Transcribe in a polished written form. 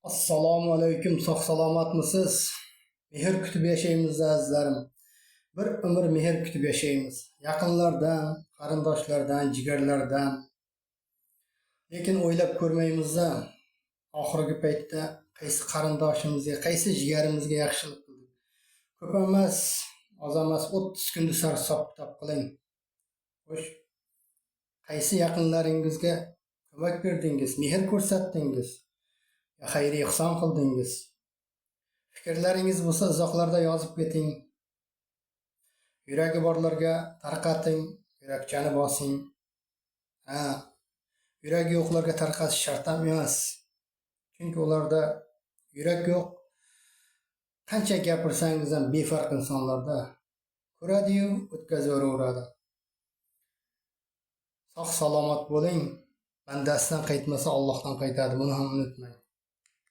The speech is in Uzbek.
Assalomu alaykum, sog' salomatmisiz? Mehr kutib yashaymiz, azizlarim. Bir umr mehr kutib yashaymiz. Yaqinlardan, qarindoshlardan, jigarlardan. Lekin o'ylab ko'rmaymiz-da, oxirgi paytda qaysi qarindoshimizga, qaysi jigarimizga yaxshilik qildik. Ko'p emas, oz emas, 30 kunda sar hisob kitob qiling. Xo'sh, qaysi yaqinlaringizga ko'mak berdingiz, mehr ko'rsatdingiz? Xayr ehson qildingiz? Fikrlaringiz bo'lsa, izohlarda yozib keting. Yuragi borlarga tarqating, yurakchani bosing. Ha, yuragi yo'qlarga tarqatish shart ham emas. Chunki ularda yurak yo'q. Qancha gapirsangiz ham befarq insonlarda. Ko'radi-yu, o'tkaziveraveradi. Sog' salomat bo'ling. Bandasidan qaytmasa, Allohdan qaytadi. Buni ham unutmang.